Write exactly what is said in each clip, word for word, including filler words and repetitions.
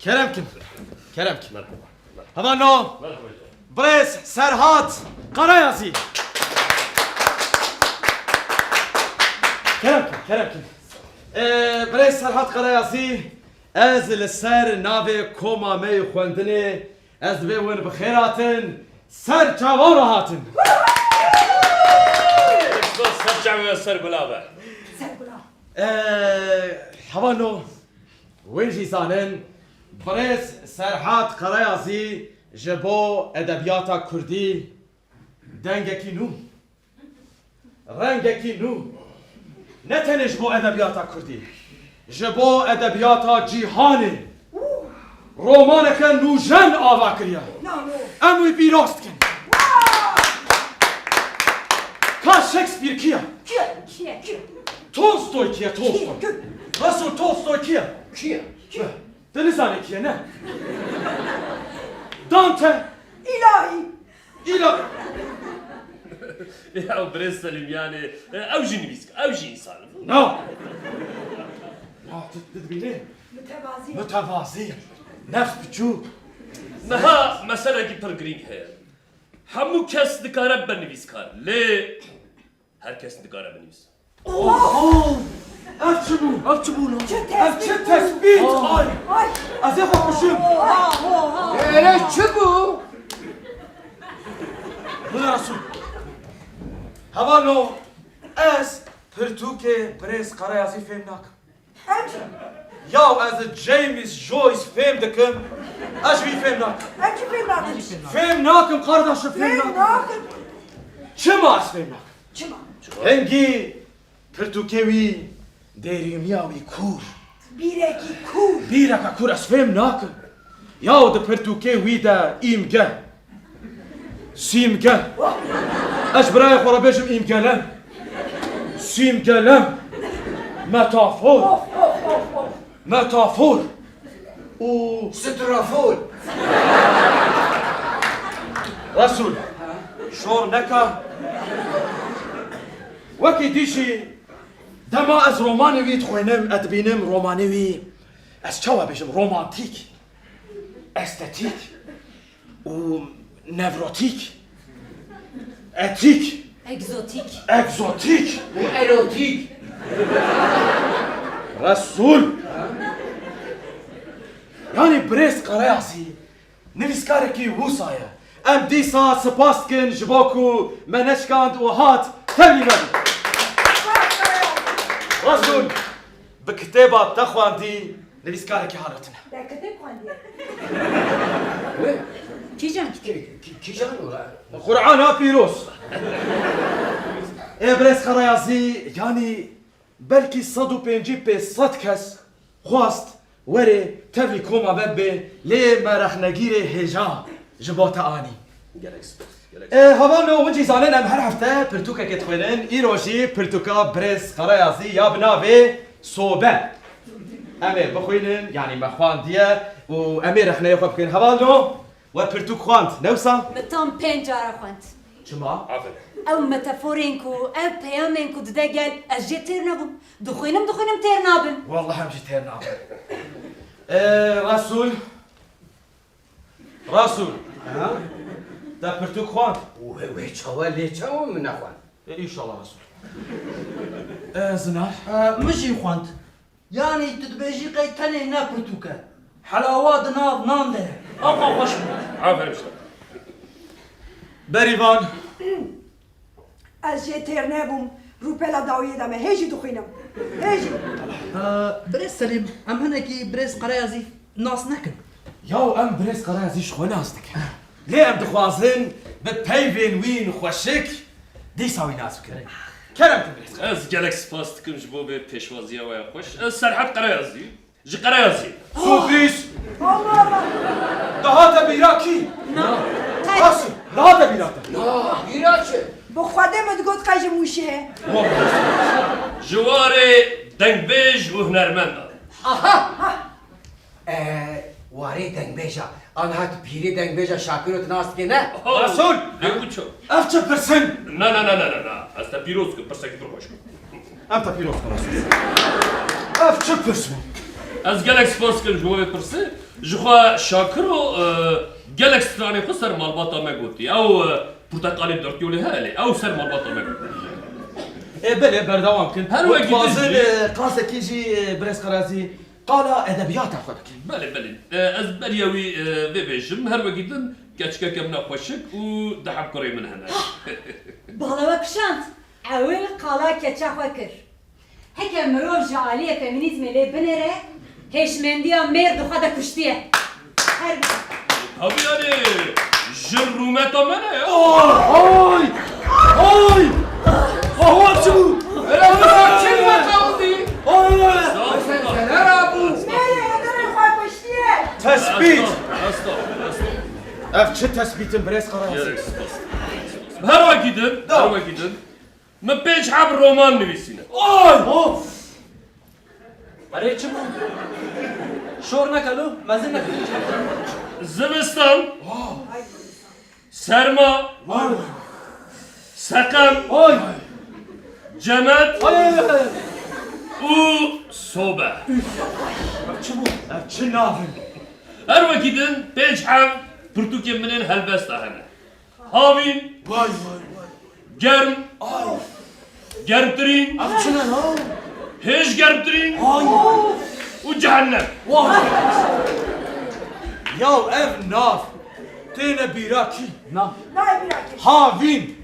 Kerem kin. Kerem kin. Merhaba. Hevalno. Merhaba. Birêz Serhat Karayazî. Kerem kin, kerem kin. Ee, Birêz Serhat Karayazî, ez li ser navê koma me yê xwendinê, ez divê win bi xêr hatin, ser çavan re hatin. Ser çavan, ser gula be. Ser gula. Ee, hevalno, wê jî zanin, Birêz Serhat Karayazî ji bo edebiyata kurdî dengekî nû, rengekî nû, ne tenê ji bo edebiyata kurdî, ji bo edebiyata cîhanê romaneke nûjen ava kiriye. Em wî pîroz dikin. Ka Shakespeare kî ye? Kî ye? Kî ye? Kî ye? Tolstoy kî ye? Tolstoy. Kî ye? Russell Tolstoy kî ye? Kî ye? Kî ye? Tu nizanî kî ye, ne? Dante. Îlahî. Îla. Ya birêz Selîm, yanî, e, ew jî nivîskar, ew jî însan e. Na. Na, tu, tu dibînî? Mütevazî. Mütevazî. Nefs biçûk. Niha meselekî pir girîng heye. Hemû kes dikare bibe nivîskar, lê her kes nikare binivîse. Oho! Ev çi bû? Ev çi bû lan? Çi Ev çi tespît bû? Tespît? Ay! Ay! Ez ê xwe kuşim. Oha, oha. Ere çi bû? Bila Resul. Hevalno, ez pirtûkê Birêz Karayazî fêm nakim. Em jî. Ya ez James Joyce fêm dikim, ez jî wî fêm nakim. Em jî fêm nakin. Fêm nakim, kardeşim, fêm Fêm nakim. nakin. Çima ez fêm nakim? Çima? Hingî pirtûkê wî, dêrîniya wî kûr. Bîrekî kûr. Bîreke kûr ez fêm nakim. Yaw di pirtûkê wî de îmge. Sîmge. Ez ji birayê xwe re bêjim îmgelem. Sîmgelem. Metafor. Of, of, of, of. Metafor. Û strafor. Resul, şor neka. Wekî dî jî dema ez romanê wî dixwînim, ez dibînim romanê wî, ez çawa bêjim, romantîk, estetîk û nevrotîk, etîk, Egzotîk. egzotîk û erotîk. Resul. Yanî birêz Karayazî nivîskarekî wisa ye. Em dîsa spas dikin ji bo ku me neşkand û hat tevlî me bû. Resul, bi kitêba te xwendî nivîskarekî halotine. Te kitêb xwendiye? Wê? Kîjan kitêb? Kî-, kî-, kîjan ora? Qur'ana pîroz. Ê birêz Karayazî, yanî belkî sed û pêncî pê sed kes xwest were tevlî koma me bê, lê me rexnegîrê hêja ji bo te anî. Gelek spas, gelek spas. Ê, hevalno, hûn jî zanin em her hefte pirtûkekê dixwînin. Îro jî pirtûka birêz Karayazî ya bi navê Sobe. Em ê bixwînin, yanî me xwendiye û em ê rexneyê xwe bikin. Hevalno, we pirtûk xwend, ne wisa? Min tam pênc cara xwend. Çima? Aferin. Ew metaforên ku, ev peyamên ku dide gel, ez jê têr nebûm. Dixwînim, dixwînim têr nabim. Wallah em jî têr nabin. Ee, Resul. Resul. Ha? Te pirtûk xwend? Wê, wê çawa lê çawa min nexwend? Ee, înşallah Resul. Ee, Zinar. Ee, min jî xwend. Yanî tu dibêjî qey tenê ne pirtûk e. Helawa di nav nan de ye. Ava xweş bû. Aferin işte. Berîvan. Ez jê têr nebûm. Rûpela dawiyê de me. Hê jî dixwînim. Hê jî. Ee, birêz Selîm, em hinekî birêz Karayazî nas nekin. Yaw em birêz Karayazî ji xwe nas dikin. Lê em dixwazin bi peyvên wî xweşik dîsa wî nas bikin. Kerem kin birêz. Ez gelek spas dikim ji bo vê pêşwaziya we ya xweş. Ez Serhat Karayazî. Ji Karayazî. Sürpriz! Allah Allah! Dihate bîra kî? Na. Qasî, dihate bîra te? Na, bîra çi? Bi Xwedê min digot qey ji Mûşê ye. Ji warê dengbêj û hunermenda. Aha! Ee, warê dengbêja. Anha tu pîrê dengbêja Şakiro tu nas dikê, ne? Ho! Resul! Lê ku ço? Ev çi pirsin? Na, na, na, na, na, na. Ez te pîroz dikim, pirsekî pir xweş bû. Em te pîroz dikin, Resul. Ev çi pirs bû? Ez gelek spas dikim ji bo vê pirsê. Ji xwe Şakiro, e, gelek stranê xwe ser malbata me gotî. Ew, e, porteqalê dört yolê heye lê. Ew ser malbata me gotî. Ê belê, berdewam kin. Her wekî din Dixwazin, jî, e, qasekî jî, e, birêz Qerazî qala edebiyata xwe bikin. Belê, belê. E, ez beriya wî, e, vê bêjim. Her wekî din keçikeke min e xweşik û deheb kurê min hene. Bala we kişand. Ewil qala keça xwe kir. Heke mirov ji aliyê feminîzmê lê binêre, hêşmendiya mêr di xwe de kuştiye. Her Tabii yani, ji rûmeta me ne ya? Oy! Oy! Oy! Oy! Çi bû? Öyle bir sakin mi kaldı? Oy! Estağfurullah. Sen ne bu? Mêrê hedirê xwe kuştiye. Tespît! Estağfurullah, estağfurullah. Ev çi tespîtin birêz Qerayazî? Her wekî din, her wekî din. Min pênc heb roman nivîsîne. Oy! Of! Erê çi bû? Şor neke lo, mezin neke. Zivistan, serma, seqem, cemet û sobe. Ev çi bû? Ev çi nav in? Her wekî din pênc heb pirtûkên min ên helbesta hene. Havîn. Vay, vay, vay. Germ. Ay. Germtirîn. Ev çi ne ya? Hêj germtirîn. Ay. Û cehennem. Vay. Ya ev nav têne bîra kî? Na. Havîn.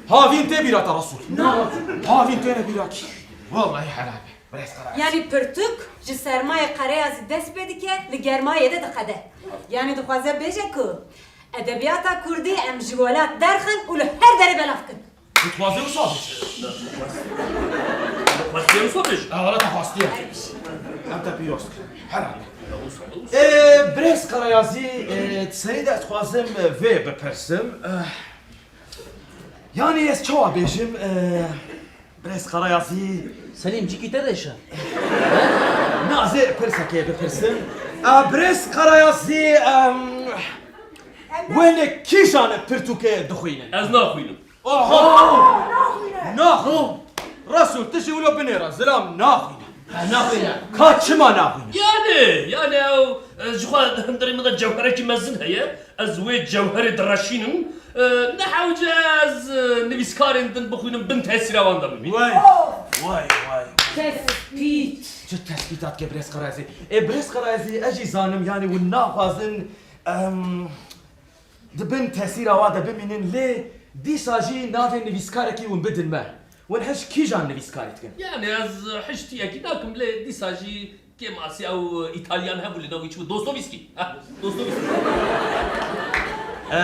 Havîn tê bîra te Resul. Na. Havîn têne bîra kî? Vallahi helal be. Birêz Qerayazî. Yanî pirtûk ji sermayê Qerayazî dest pê dike, li germayê de diqede. Yanî dixwaze bêje ku edebiyata kurdî em ji welat derxin û li her derê belav kin. Dixwaze wisa bêje. Dixwaze wisa bêje. Ewala te xwastiye. Em te pîroz kirin. Helal. Ê, birêz Qerayazî, ê, di serî de ez dixwazim, ê, vê bipirsim. Ê, yanî ez çawa bêjim, ê, Birêz Qerayazî. Selîm, cîkî te de şe. Na, ez ê pirsekê bipirsim. A, birêz Qerayazî, em, wê li kîjan pirtûkê dixwînin? Ez naxwînim. Oho! Naxwîne. Naxwîne. Resul, tu jî wilo binêre, zilam naxwîne. Ha, naxwîne. Ka çima naxwîne? Yani, yani ew, e, ji xwe hundirê min de cewherekî mezin heye. Ez wê cewherê direşînim. E, ne hewce ez, e, nivîskarên din bixwînim bin tesîra wan de bimînim. Vay, vay, vay. Tespît. Çi tespîta dike birêz Qerayazî? Ê, birêz Qerayazî, ez jî zanim, yanî hûn naxwazin, em, di bin tesîra wan de bimînin, lê dîsa jî navê nivîskarekî hûn bidin me. Hûn hiş kîjan nivîskarî dikin? Yani ez hiç tiyekî nakim, lê dîsa jî Kêmasî ew Îtalyan hebû, li nav wî çi bû? Dostoyevskî. Heh, Dostoyevskî. Ee,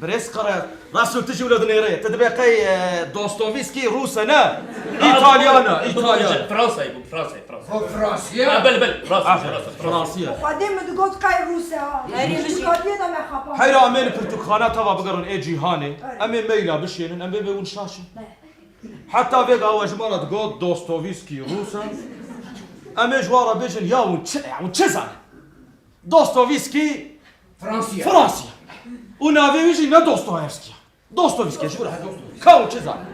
birêz Qere, Resul, tu jî wilo dinêrê. Tu dibê qey, e, Dostoyevskî Rûs e, ne? Îtalyan e, Îtalyan. Fransayê bû, Fransayê, Fransayê. O Fransî ye? Ha, belê, belê, Fransî, Fransî, Fransî. Xwedê min digot qey Rûs e, ha. Erê, min jî. Hîç dikatiye de me xapa. Heyra em ê li pirtûkxana te va bigerin ê cîhanê. Erê. Em ê meyla bişênin, em bê bê hûn şaş in. Heta vê gawa ji me re digot Dostoyevskî Rûs e. Em ê ji wan re bêjin ya hûn çi, ya hûn çi zanin? Dostoyevskî Fransî ye. Fransî ye. Û navê wî jî ne Dostoyevskî ye. Dostoyevskî ye, ji bo re. Ka hûn çi zanin?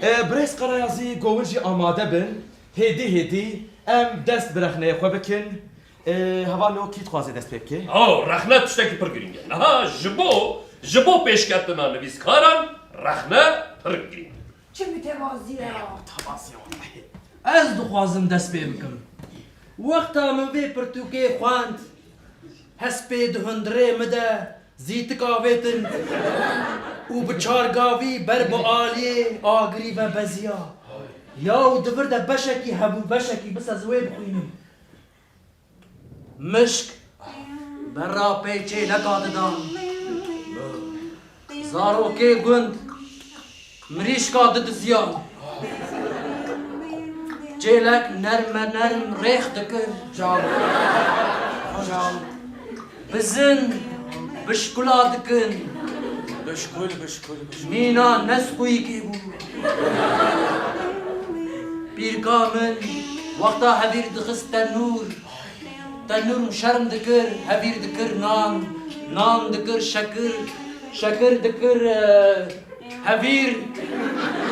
E, birêz Qerayazî, go hûn jî amade bin. Hêdî hêdî em dest bi rexneyê xwe bikin. E, hevalno kî dixwaze dest pê bike? Aw, rexne tiştekî pir girîng e. Niha ji bo, ji bo pêşketina nivîskaran rexne pir girîng e. Çi mütevazî ye. Mütevazî ye wellahî. Ez dixwazim dest pê bikim. Wexta min vê pirtûkê xwend, hespê di hundirê min de zîtika vêtin û bi çar gavî ber bi aliyê agirî ve beziya. Ya û di vir de beşekî hebû, beşekî, bes ez wê bixwînim. Mişk berra pê çêleka didan. Zarokê gund mirîşka didiziyan. Çêlek nerme nerm rêx dikir. Bizin bişkula dikin. Bişkul, bişkul, bişkul. Mîna nesqûyîkê bû. Pîrka min wexta hevîr dixist tenûr, tenûr şerm dikir, hevîr dikir nan, nan dikir şekir, şekir dikir, e, hevîr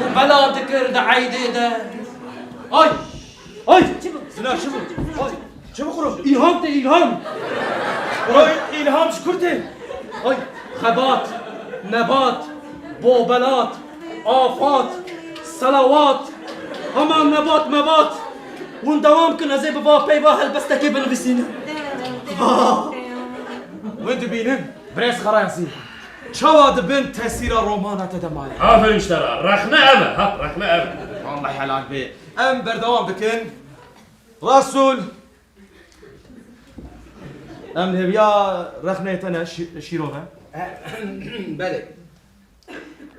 û bela dikir di eydê de. Ay! Ay! Çi bû? Sinan, çi bû? Ay! Çi bixuro? Îlham tê, îlham. Ay, îlham ji kur tê? Ay, xebat, nebat, bobelat, afat, selawat, heman nebat mebat. Hûn dewam kin, ez ê bi va peyva helbestekê binivîsînim. Hûn dibînin, birêz Xerayazî, çawa di bin tesîra romana te de maye? Aferin ji te re. Rexne ev e, ha, rexne ev e. Allah helal be. Em berdewam dikin. Rasul. Em li hêviya rexneyê te ne, şî-, şîrove. Belê.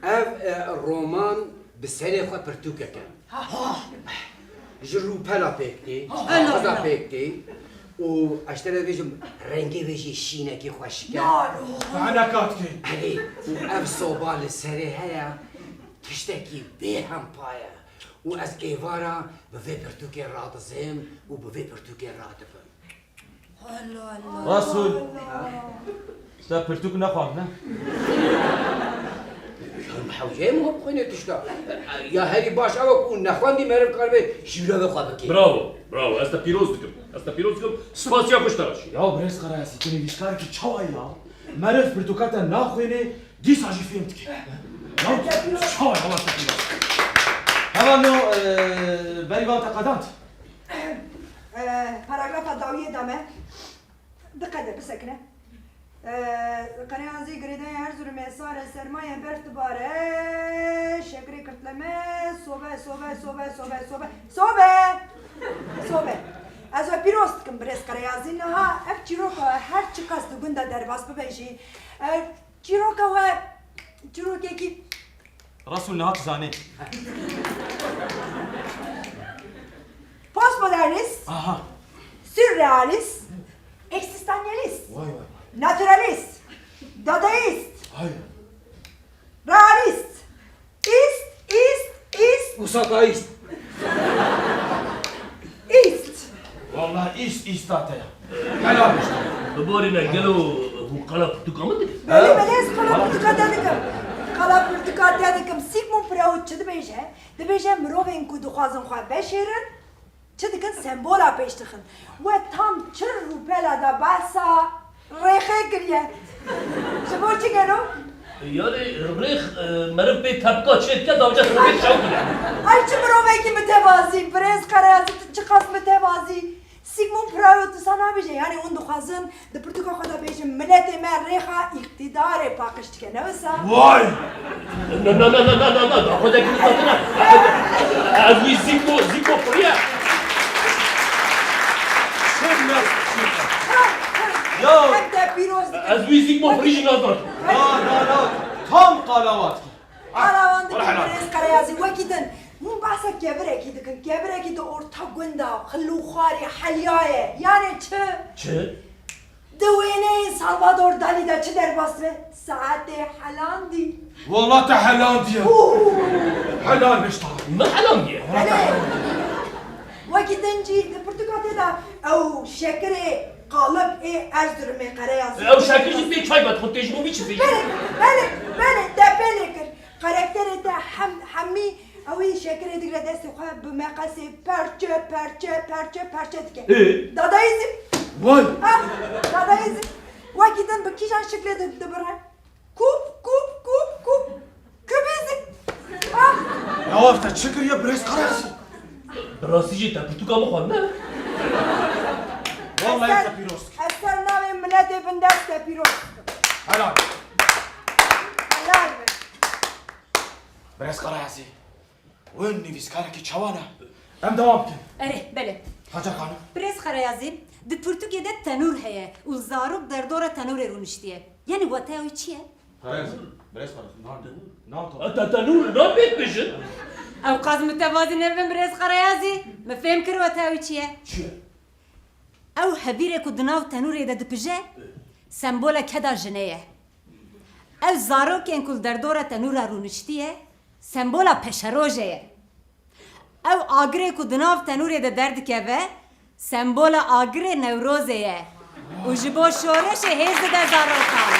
Ev, e, roman bi serê xwe pirtûkek e. Ji rûpela pêk tê, ji kaxiza pêk tê û ez ji te re bêjim, rengê wê jî şînekî xweşik e. Fehnekat kê. Erê, û ev soba li serê heye, tiştekî bêhempa ye. Û ez êvara bi vê pirtûkê radizêm û bi vê pirtûkê radibim. Allah Allah. Rasul. Te pirtûk nexwand, ne? Hewceyê min xwe bixwîne tişta. Ya herî baş ew e ku nexwendî meriv karibe şîrove xwe bike. Bravo, bravo. Ez te pîroz dikim. Ez te pîroz dikim. Spasiya xwe ji te re jî. Ya birêz Xerayazî, tu nivîskarekî çawa yî ya? Meriv pirtûka te naxwîne, dîsa jî fêm dike. Ya çawa ya, wela te pîroz. Hevalno, e, berî van te qedand. Eh, paragrafa dawiyê de me. Diqede, bisekine. Eh, Qereyazî girêdayê Erzurumê, sare sermaye berf dibare, şekerê kirtleme, sobe, sobe, sobe, sobe, sobe, sobe. Sobe! Sobe! Ez we pîroz dikim birêz Qereyazî, niha ev çîroka her çiqas di gund de derbas bibe jî, eh, çîroka we çîrokekî Rasul niha tu zanî. Postmodernist, Aha. Sürrealist, eksistenyalist, Vay vay vay. Naturalist, dadaist, Hay. Realist, ist, ist, ist, Musakaist. Ist. Walla ist, ist te ya. Helal olsun. Biborîne gelo hûn qala pirtûka min dikin? Belê, belê, ez qala pirtûka te dikim. Qala pirtûka te dikim. Sigmund Freud çi dibêje? Dibêje mirovên ku dixwazin xwe veşêrin, çi dikin? Sembola pêş dixin. We tam çi rûpela de behsa rêxê kiriye. Ji bo çi gelo? Yani rêx, e, meriv pê tepka çêdike, dawca rêxê çaw bide. Ay çi mirovekî mitevazî, birêz Qereyazî, tu çiqas mitevazî. Sigmund Freud wisa nabêje, yani hûn dixwazin di pirtûka xwe de bêjin, miletê me rêxa îqtîdarê paqij dike, ne wisa? Vay! Na, na, na, na, na, na, na, xwe de girî xwe tine. Ez wî zîko, zîko firiye. Çi nas çi? Ya! Em te pîroz dikin. Ez wî zîko firi jî nazanim. Na, na, na. Tam qala wat. Qala wan dikin, birêz Qereyazî, wekî din. Hûn behsa kevirekî dikin. Kevirekî di orta gunda, xil û xwarê, helya ye. Yani çi? Çi? Di wêneyên Salvador Dalî de çi derbas dibe? Saetê helandî. Wala te helandiye. Uhu. Helal be ji te. Min helandiye. Belê. Wekî din jî di pirtûka te de ew şekirê qalib ê Erzurumê Qereyazî. Ew şekir jî pê çay be, xwe tê ji bo vî çi bêjî? Belê, belê, belê, te pê lê kir. Karakterê te hem, hemî Ew ê şekirê digre destê xwe, bi meqesê perçe, perçe, perçe, perçe dike. Ê? Dadaîzm. Vay! Ah, dadaîzm. Wekî din bi kîjan şiklê di-, dibire? Kûp, kûp, kûp, kûp. Kubîzm. Ah! Ya te çi kiriye birêz Qereyazî? Bi rastî jî te pirtûka min xwend, ne? Wallahî te pîroz dikim. Ez ser navê miletê bindest te pîroz dikim. Helal. Helal be. Birêz Qereyazî. Wê nivîskarekî çawa ne? Em dewam bikin. Erê, belê. Hacer Xanim. Birêz Xereyazî, di pirtûkê de tenûr heye û zarok derdora tenûrê rûniştiye. Yanî wateya wî çi ye? Birêz, birêz Xereyazî. Nan, nan to. Te tenûr nan pê dibêjin? Ew qas mitevazî nebin birêz Xereyazî. Min fêm kir wateya wî çi ye? Çi ye? Ew hevîrê ku di nav tenûrê de dipije, sembola keda jinê ye. Ew zarokên ku li derdora tenûra rûniştiye, sembola peşerojê ye. Ew agirê ku di nav tenûrê de derdikeve, sembola agirê Newrozê ye û ji bo şoreşê hêz dide zarokan.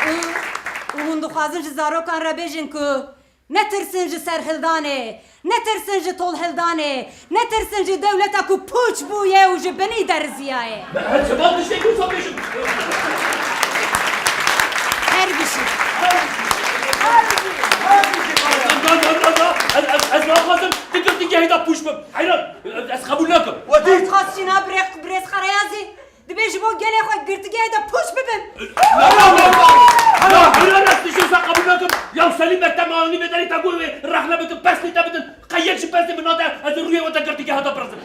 Û, û hûn dixwazin ji zarokan re bêjin ku Netirsin ji serhildanê, netirsin ji tolhildanê, netirsin ji dewleta ku pûç bûye û ji binî deriziyaye. Ez çima tiştekî wisa bêjim? Her bijî. Her bijî. Her bijî. Na, na, na, na. Ez, ez, ez naxwazim di girtîgehê de pûç bim. Heyran, ez, ez qebûl nakim. We dît. Ez xwest jî na birê, birêz Xereyazî. Dibê ji bo gelê xwe girtîgehê de pûç bibim. Na, na, na, na. Heyran, ez tiştê wisa qebûl nakim. Ya Selîm, me te anî, me derê te got wê rexne bikin, pesnê te bidin. Qey yek ji pesnê min nade, ez ê rûyê we te girtîgeha de birizim.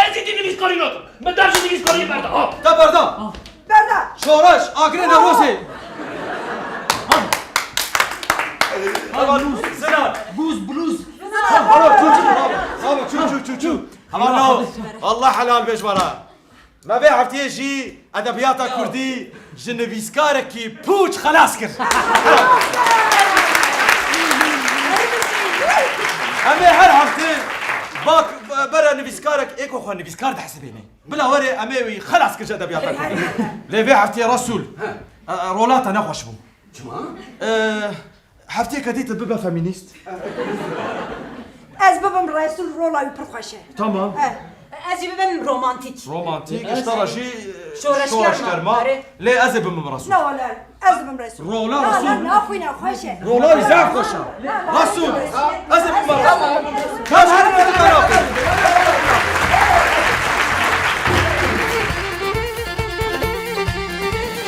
Ez êdî nivîskarî nakim. Me dev ji nivîskariyê berda, ha. Te berda. Berda. Şoreş, Agirê Newrozê. Ay, lûz. Zinar. Bûz, blûz. Baba, çû, çû, baba. Baba, çû, çû, çû, çû. Hevala, Allah helal bêj bana. Me vê heftiyê jî edebiyata kurdî ji nivîskarekî pûç xelas kir. Em ê her hefte bak bere nivîskarek ê ku xwe nivîskar dihesibêne. Bila were em ê wî xelas kir ji edebiyata kurdî. Lê vê heftiyê Resûl, e, e, rola te nexweş bû. Çima? E, Heftiyeke dî tu bibe femînîst. Ez bibim Resûl, rola wî pir xweş e. Tamam. Eh. Ez jî bibim romantîk. Romantîk, ji te re jî, e, şoreşgerma. Şoreşgerma. Erê. Lê ez ê bibim Resûl. Na wele, ez bibim Resûl. Rola Resûl. Na, na, naxwîne, xweş e. Rola wî zaf xweş e. Resûl. Ez ê bibim Resûl. Tamam. Tamam.